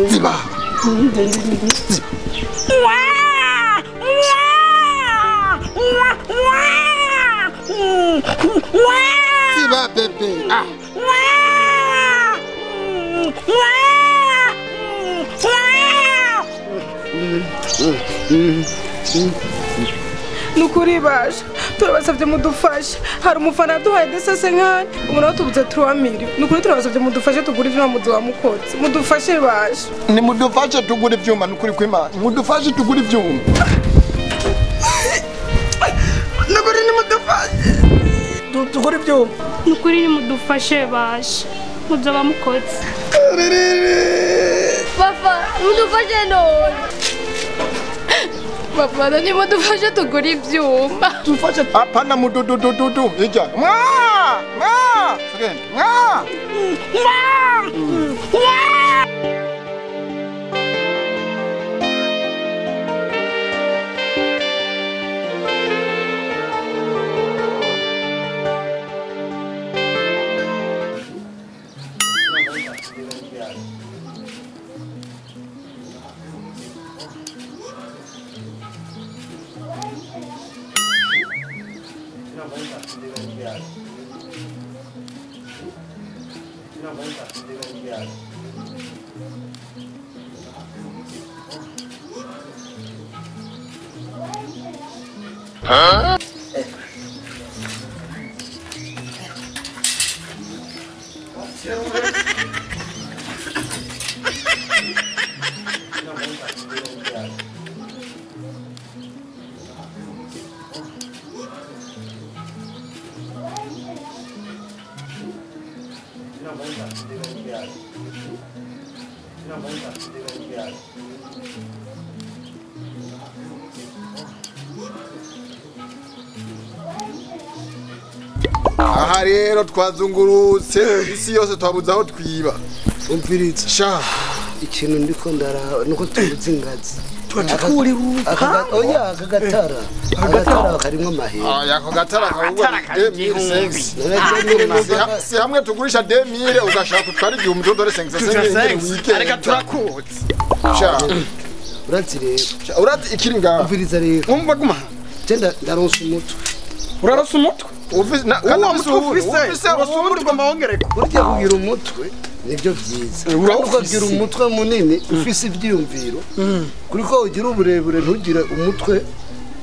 Ziba. Ziba bebe. Ah. Nukuri basha turabasabye mudufashe hari umufana aduhaye desese nkani umuntu watubuze 3 million nukuri turabasabye mudufashe tugure ivyuma muduwa mukotse mudufashe basha ni mudufashe tugure ivyuma nukuri kw'Imana mudufashe tugure ivyuma nukuri ni mudufashe tugure ivyuma nukuri ni mudufashe basha muzoba mukotse papa mudufashe none papa nani mudufashe tugure ivyuma tufashe apana mududududu ija mwa mwa tugende mwa mwa. Huh? Aha rero twazungurutse isi yose twabuze aho twiba umviritse sha ikintu ndiko ndara nuko tubuze ingazi turakuri rupa oya akagatara agatara karimwe amahera aya ako gatara kahubwo 2005 si hamwe tugurisha 2000 ugashaka utwara igihumbi dore 5 areka turakutse sha uratsi rero uratsi ikiri ngaha umviriza rero umva guma genda ndaronsa umutwe uraronsa umutwe ufise umutwe mahongereko burya kugira umutwe nibyo byiza ukagira umutwe munini ufise ivyiyumviro kuriko ugira uburebure ntugire umutwe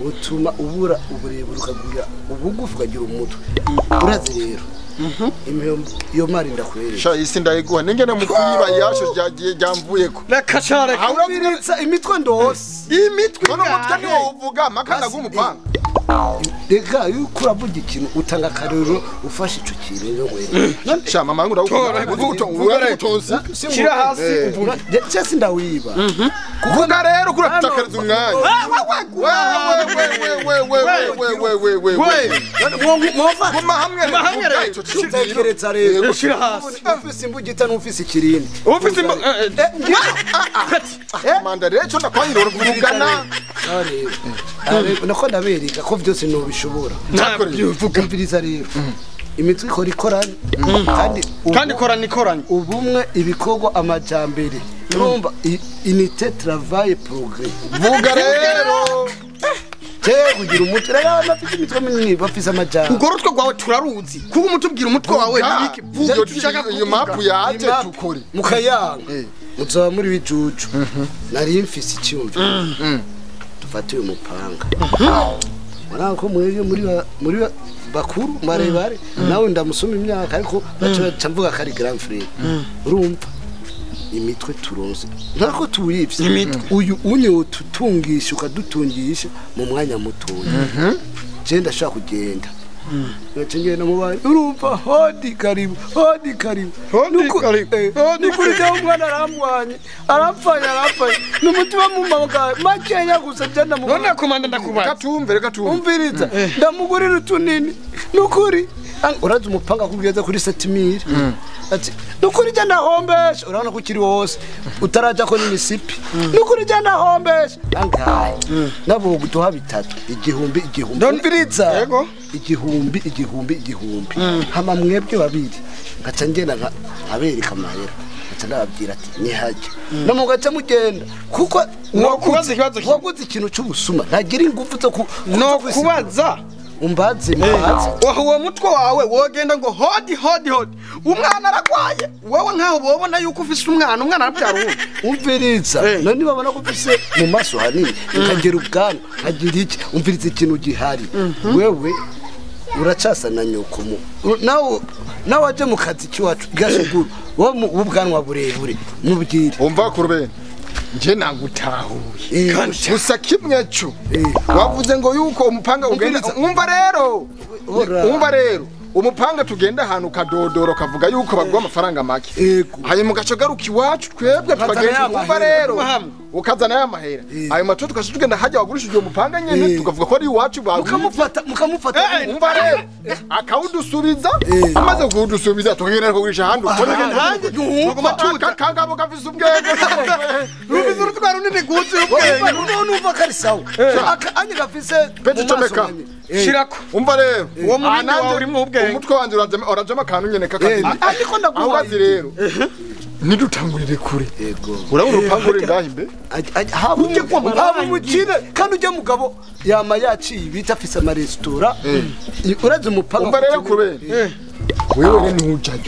utuma ubura uburebure ukagira ubugufi ukagira umutwe urazi rero iyo mari ndakwereka sha isi ndayiguha ningene mukwiba yasho ryagiye ryamvuyeko reka cyane urabiritsa imitwe ndose imitwe none umutwe niwo uvuga makanda gumupanga reka yuko uravuga ikintu utanga akarero ufashe ico kintu rero ngwere sha mama ngo uravuga shira hasi uvuga cyese ndawiba kuvuga rero kuratakareza umwanya we guma hamwe tekereza rero shira hasi ufise imbugita n'ufise ikirindi ufise manda rero cyo ndakwanyira uravugana nako ndabereka ko byose nubishobora umviriza rero imitwe ikora ikoranye kandi ikoranye ikoranye ubumwe ibikorwa amajambere urumva unité travail progrès vuga rero Tewe kugira umutwe rero abafite imitwe minini bafise amajambere ubwo rutwe rwawe turaruzi kuko umutubwira umutwe wawe nibiki vuga ushaka iyo mapu yaje tukore mukayanga muzoba muri bijuju nari mfise icyumviro dufate uyu mupanga murako mwebwe muri bakuru marebare nawe ndamusoma imyaka ariko baca mvuga kari grand frère urumva imitwe turonse ntako tuwivye uyu unyotutungisha ukadutungisha mu mwanya mutoya je ndashaka kugenda ngenda mu bantu urumva hodi karibu hodi karibu hodi kuri dawo umwana arambwanye arapfanye numutima mu maboko makeya gusa je ndamugura none komanda ndakubaza katumve reka tumve umviriza ndamugurira utunini nukuri uraza umupanga kugeza kuri 7000 ati nukuri je ndahombesha urabona ko ukiri wose utaraja ko n'imisipi nukuri je ndahombesha angaye nabo guduha bitatu igihumbi igihumbi umviriza yego igihumbi igihumbi igihumbi hama mwebwe babiri Nkaca ngenda nkabereka amahera. Nkaca ndababwira ati nihajya. No mugaca mugenda kuko no kubaza ikibazo waguze ikintu cy'ubusuma ntagira ingufu zo no kubaza umbaze mbaze. Uwo mutwe wawe wogenda ngo hodi hodi hodi umwana aragwaye wowe nkaho bobona yuko ufise umwana arabyara ubu umviriza none babona ko ufise mu maso hanini nkagira ubwanwa nkagira iki umviriza ikintu gihari wewe uracasa na nyoko mu nawe waje mu kazi kiwacu gashuguru wowe ubwanwa burebure mubwire umva kurubene nje nagutahuye gusa kimwe cyo wavuze ngo yuko umupanga ugenda umva rero umupanga tugenda ahantu kadodoro kavuga yuko baguha amafaranga make hanyuma ugaca garuka iwacu twebwe tukagenda umva rero ukazana ya mahera ayo mato tugaca tugenda hajya wagurishije uwo mupanga nyene tukavuga ko ari iwacu mukamufata umva rero akawudusubiza amaze kuwudusubiza tukagenda kugurisha ahandi kangabo gafise ubwenge rubize urutwara runini guzi ubwenge numva kari sawa anye gafise peti comeka shirako umva rero uwo munini wawe urimo ubwenge umutwe wanje urajama akantu nyene kakazindi ariko ndaguhazi rero nidutangurire kure urabona urupangu uri ngaho imbe haba umukire kandi ujya mugabo yama yaciye ibiti afise amaresitora urazi umupanga umva rero kubera wewe ntujayo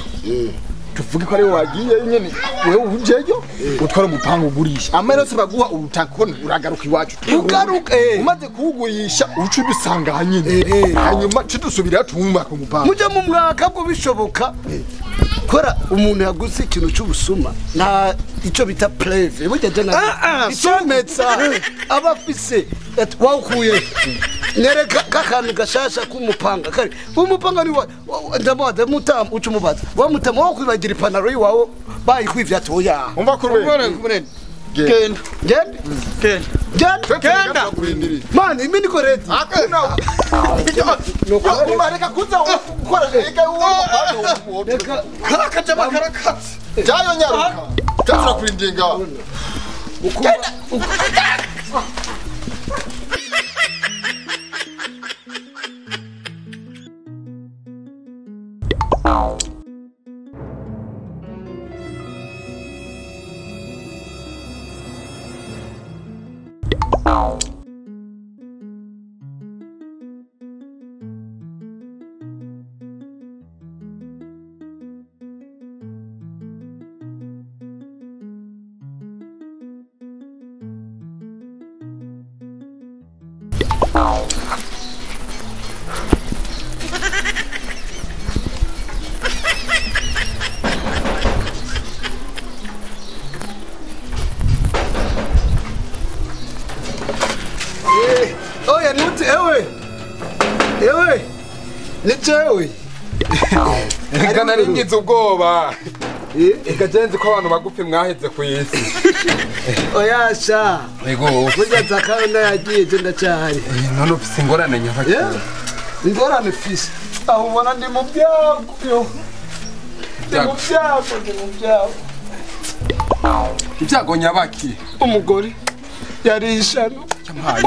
tuvuge ko ariwe wagiye nyene wewe ujeyo utwara umupanga ugurisha amahera yose baguha ubutaka uragaruka iwacu ugaruka umaze kuwugurisha uca udusanga hanyine hanyuma tudusubira tumubaka umupanga mujye mu mwaka bwo bishoboka kora umuntu yaguze ikintu cy'ubusuma nta icyo bita preve burya je na icometsa aba afise wawukuye nereka kakantu gashasha k'umupanga kare umupanga ni ndamubaza mutamu uca umubaza wamutamu wo kwibagira ipantaro yiwawe bayikwivye atoya umva kurubene genda genda genda genda mani imi niko ready akuna umareka kuza gukora ega uwo reka karakajama karakatse jayo nyaruka turakurindinga genda Oya nuti ewe ewe ni jewe reka naringize ubwoba reka jenzi ko abantu bagufi mwaheze ku isi oya sha yego burya zakabona yagiye je ndacyahari none ufise ingorane nyabaki ingorane fise aho ubona ndi mu byago ndi mu byago ndi mu byago ibyago nyabaki umugore yari ishano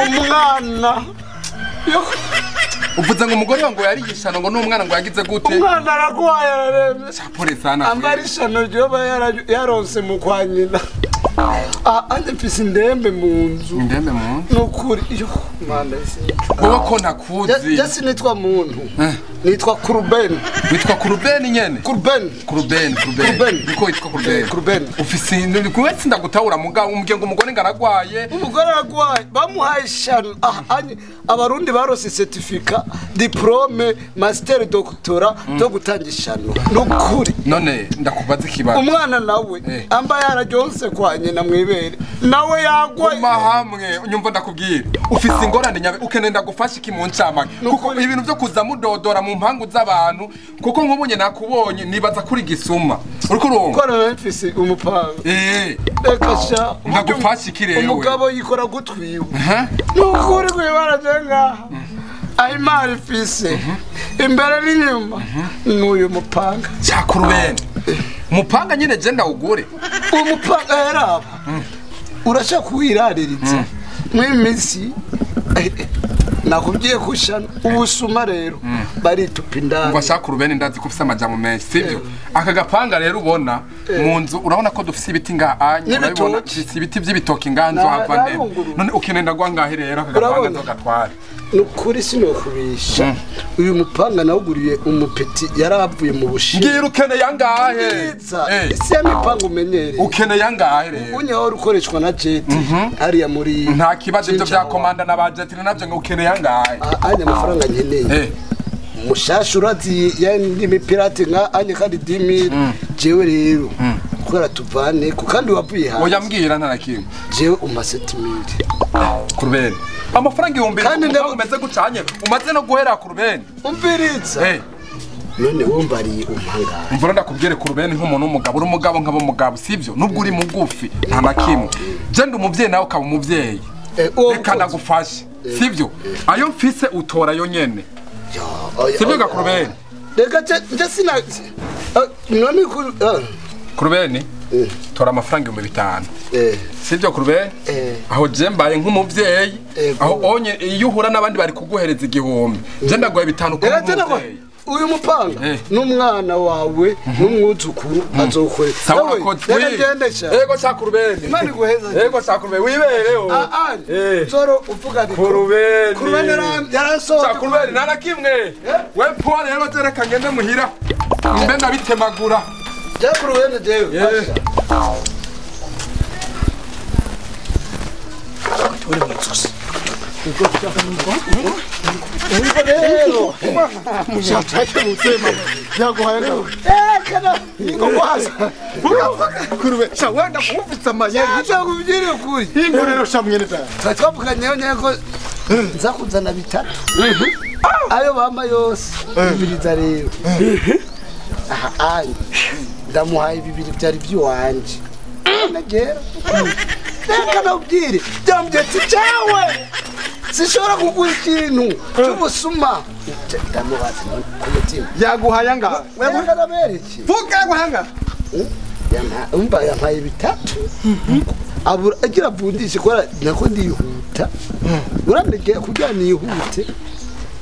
umwana uvuze ngo umugore wangu yari ishano ngo n'umwana ngo yagize gute umwana aragwaye araremye sapore sana ambara ishano ryoba yaronse mu kwa nyina anje mfise indembe mu nzu indembe mu nzu nukuri yo mwana wowe ko ntakuzi jesi nitwa muntu nitwa Kurubeni witwa Kurubeni nyene Kurubeni Kurubeni Kurubeni niko witwa Kurubeni Kurubeni ufise kuwetse ndagutahura mugabo umbwiye ngo umugore ngaragwaye umugore aragwaye bamuhaye ishano abarundi barose certificat diplome master doctora zo gutanga ishano nukuri none ndakubaza ikibazo umwana nawe amba yararyonse kwa nyina mwibere nawe yagwaye mahamwe unyumva ndakubwira ufise ingorane nyabe ukeneye ndagufasha iki mu ncamake kuko ibintu byo kuza mudodora mu mpangu z'abantu kuko nk'ubunye nakubonye nibaza kuri gisuma uriko urumva ko nari mfise umupanga reka sha ndagufasha iki rero umugabo yikora gutwiwe nukuri kwibara je ngaha ayimari mfise imbere n'inyuma n'uyu mupanga cyakurubene umupanga nyine je ndawugure umupanga yaraba urashaka kuwiraririza mw'iminsi Nakubwiye kushana ubusuma rero baritupa indani. Ngo ashaka urubene ndazi ko ufise amajambo menshi sivyo? Aka gapanga rero ubona mu nzu urabona ko dufise ibiti nga anya urabibona dufise ibiti by'ibitoki nga nzo hava nene. None ukenenda gwa ngahe rero aka gapanga nzogatwara. Nukuri sinokubisha uyu mupanga nawuguriye umupeti yaravuye mu bushinwa. Ngira ukene yangahe? Isi ya mipanga umenyereye. Ukene yangahe rero? Unye wari ukoreshwa na jet hariya muri nta kibazo ibyo bya komanda na ba jet nabyo ngo ukene yangahe? Anya amafaranga nkeneye. Mushasha urazi ya pirate nka anya kandi 10000 jewe rero kubera tuvane ku kandi wavuye hanze. Oya mbwira nta nakimwe. Jewe umpa 7000. Kurubene. Amafaranga 2000 kandi umeze gucanye umaze no guhera kurubene. Umviritsa. None wombariye umpanga. Mvura ndakubwire kurubene nk'umuntu w'umugabo uri umugabo nkaba umugabo sivyo nubwo uri mugufi nta nakimwe. Je ndi umuvyeyi nawe ukaba umuvyeyi. Reka ndagufashe sivyo ayo mfise utora yo nyene. Sivyo gakurubene. Reka je sina none kurubene tora amafaranga 5000. Sivyo kurubene? Aho je mbaye nk'umuvyeyi aho onye iyo uhura n'abandi bari kuguhereza 1000 je ndaguha 5 ku muvyeyi. Uyu mupanga n'umwana wawe n'umwuzukuru azokore. Ego chakurubene. Imana iguheza. Ego chakurubene wibereho. Zoro uvuga ni kurubene. Kurubene yarasohoka. Chakurubene nta kimwe. We po rero tereka ngende muhira. Mbe ndabitemagura. Chakurubene jewe. Uri mwitsosi. Nzakuzana bitatu ayo bama yose bibiriza rero aha anye ndamuhaye bibiri byari by'iwanje nagera reka nabwire byambye cyawe sishobora kugura ikintu cy'ubusuma ndamubaza ku mutima yaguhaye ngaha reka nabereke vuga yaguhanga umva yampaye bitatu abura agira avundishe kubera nako ndihuta uranegera kugira nihute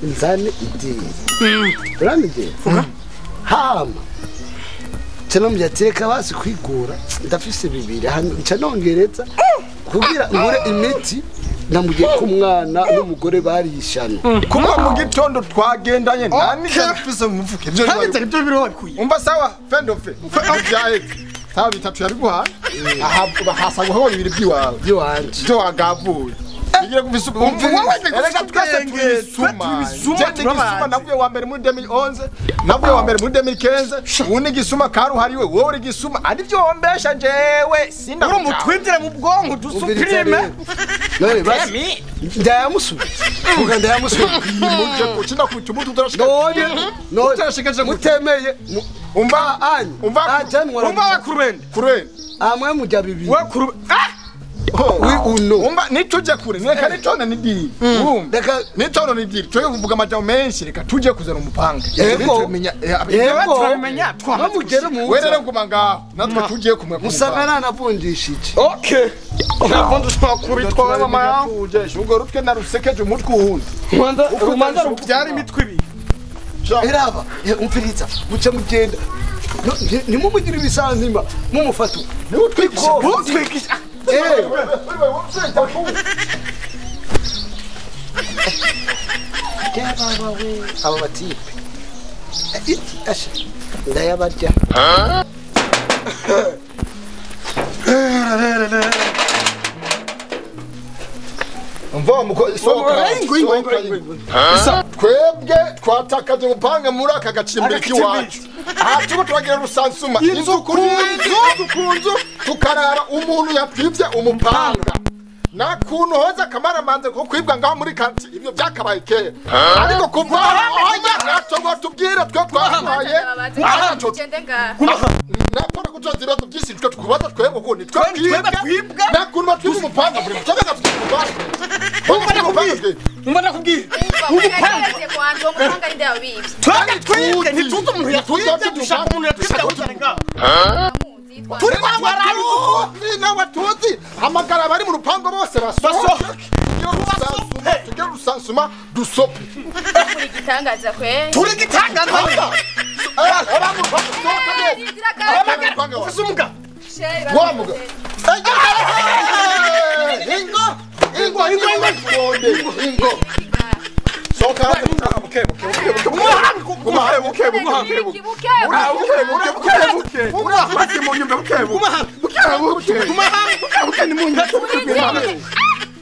nzane idini uranegera hama nca mbyateka basi kwigura ndafise bibiri nca nongereza kugira ngure imiti namugiye ku mwana n'umugore barishana kuba mu gitondo twagendanye nta n'icyo mfise mu mufuke ibyo ibyo biro wabikuye umva sawa fendofe byahetse sawa bitatu yabiguha aha hasagwaho bibiri by'iwawe by'iwanje byo wagavuye bigira kuvisa reka twese tubisuma navuye wa mbere muri 2011 navuye wa mbere muri 2015 ubu gisuma karuhariwe wowe uri gisuma ari byo wombesha jewe sinda uri umutwinjire mu bwonko dusupirime none basi ndayamusubiza vuga ndayamusubiza muje kucinda kubita umutwe utarashika none utarashikaje mutemeye umva anyu umva umva kurubende kurubende amwe mujya bibiri we kurubende wi uno umva nituje kure reka nitone nidiri urumva reka nitone nidiri twe kuvuga amajambo menshi reka tuje kuzana umupanga yego tumenya yego turamenya twamugere mu we rero nguma ngaho natwe tugiye kumwe musanga nanavundishije okay navundishwa kubitwa mama yawe tuje ubwo rutwe narusekeje umutwe uhundi umanza rubyara imitwe ibiri eraba umviriza muce mugenda nimumugire ibisanzima mumufata utwigisha aba batipe ndayabarya twebwe twatakaje umupanga muri aka gacimbiri k'iwacu aha turiko turagira rusansuma inzu ku nzu tukarara umuntu yatwivye umupanga nta kuntu hoza akamaramanze ko kwibwa ngaho muri kanti ibyo byakabaye kera ariko kuva oya ntacyo tubwire twe twatwaye napona kutoza ibibazo byinshi twe tukubaza twebwe ukuntu twe twibwa nta kuntu batwiba umupanga buri muco batwiba umupanga umva ndakubwira umupanga twebwe twibwe ntituzi umuntu yatwibye dushaka umuntu yatwibye awuzane ngaho turi nawe tuzi hamagara abari mu rupango bose basohoke. Tugere rusansuma dusope. Turi gitangaza kwe. Turi gitangaza. Ufise umuga. Wa muga. Ingo. Ingo ingo ingo. Ingo. Soka. Buke buke buke buke buke buke buke basi mu nyumba buke buke buke buke ni mu nyumba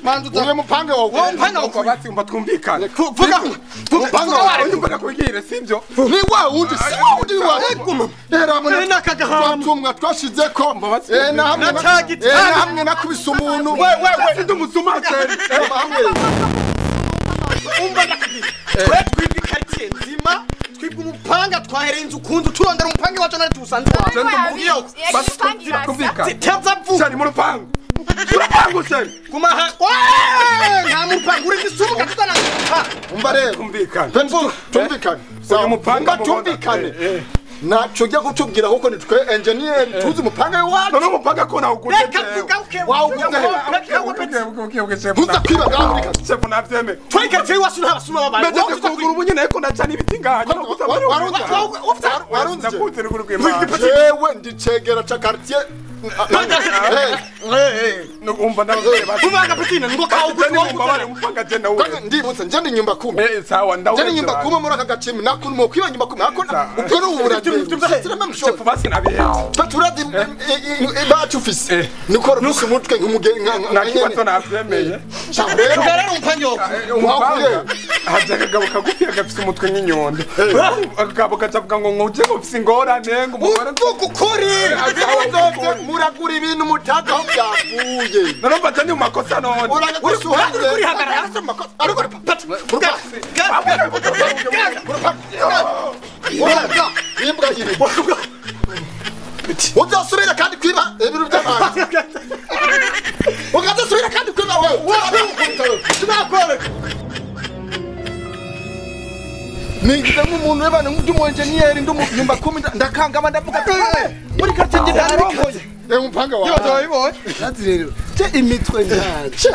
manzu uye mupange wawe mupanga uko basi umva twumvikane vuga mupanga wawe nyumba nakubwire sivyo ni wa wundi si wa wundi wa era muna nakagahama tumwa twashize ko na hamwe na hamwe nakubise umuntu we we we ndi umusuma cyane umva ndakubwira twe twibwe quartier nzima twibwe umupanga twahereye inzu kunzu turondera umupanga wacu nari tusanze basi twumvikane teza vuba cyane mu rupangu urupangu cyane guma ha nta mupanga uri gisubuka tutana umva rero twumvikane tumvikane uyu mupanga tumvikane naco ujya kutubwira kuko ni twe engineer tuzi umupanga wacu none umupanga ko nawuguze reka tugaruke wawuguze ntuza kwiba ngaho muri kati shefu navyeme twe quartier iwacu nta basuma babaye mejeje kugura ubu nyene ariko ndacana ibiti ngaha warunze ndakuze ruguru rw'Imana jewe ndicegera ca quartier umva ndababwira umva kapitine ngo kawuguze umva umupanga je nawe ndibutse nje ndi nyumba kumi sawa ndawe nje ndi nyumba kumi muri aka gacimi nakuntu mu kwiba nyumba kumi nako ubwo ni uburage shefu basi nabihetse turazi bacu ufise niko rufise umutwe nk'umugeni nta kibazo navyemeye tugarara umupanga umupanga haje akagabo kagufi gafise umutwe nk'inyundo akagabo kacavuga ngo nguje ngo ufise ingorane ngo umugore uvuga ukuri muragura ibintu mutazi aho byavuye none mba ndi mu makosa none urihagarara uzasubira kandi kwiba ibintu by'abantu ukazasubira kandi kwiba wewe ningize nk'umuntu w'abantu nk'umuenjeniyeri ndi nyumba kumi ndakangama ndavuga muri quartier nge ndarongoye umupanga wawe wabibonye Nazi rero je imitwe ntaje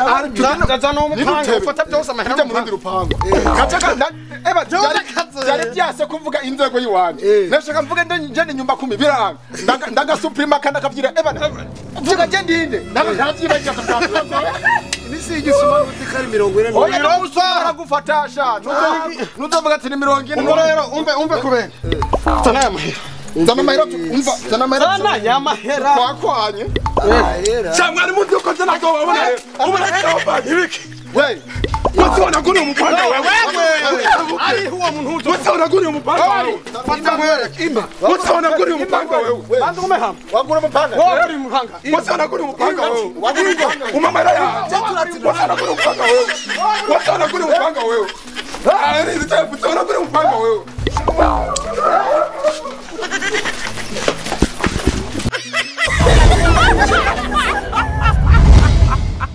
ndazana umupanga ufata byose amahera mu rundi rupango kaca eba byari byase kuvuga inzego yiwanje nashaka mvuge nje ni nyumba kumi biranga ndagasuprima kandi akavyira eba vuga je ndinde ndavyibagira imisi y'igisuma n'uti kari 40 oya no gufata sha nuzovuga ati ni 40 umva rero umve umve kubene zana amahera zana amahera umva zana amahera zana ya mahera kwakwanye cyangwa ari muzi uko nza ntabwo wabona ubona ibiki we wese wanaguriye umupanga wewe ari uwo muntu wese wanaguriye umupanga wewe fata nkwereke imba wese wanaguriye umupanga wewe banza ugume hamwe wagura umupanga wagura umupanga wese wanaguriye umupanga wewe umamara ya wese wanaguriye umupanga wewe wese wanaguriye umupanga wewe ari wese wanaguriye umupanga wewe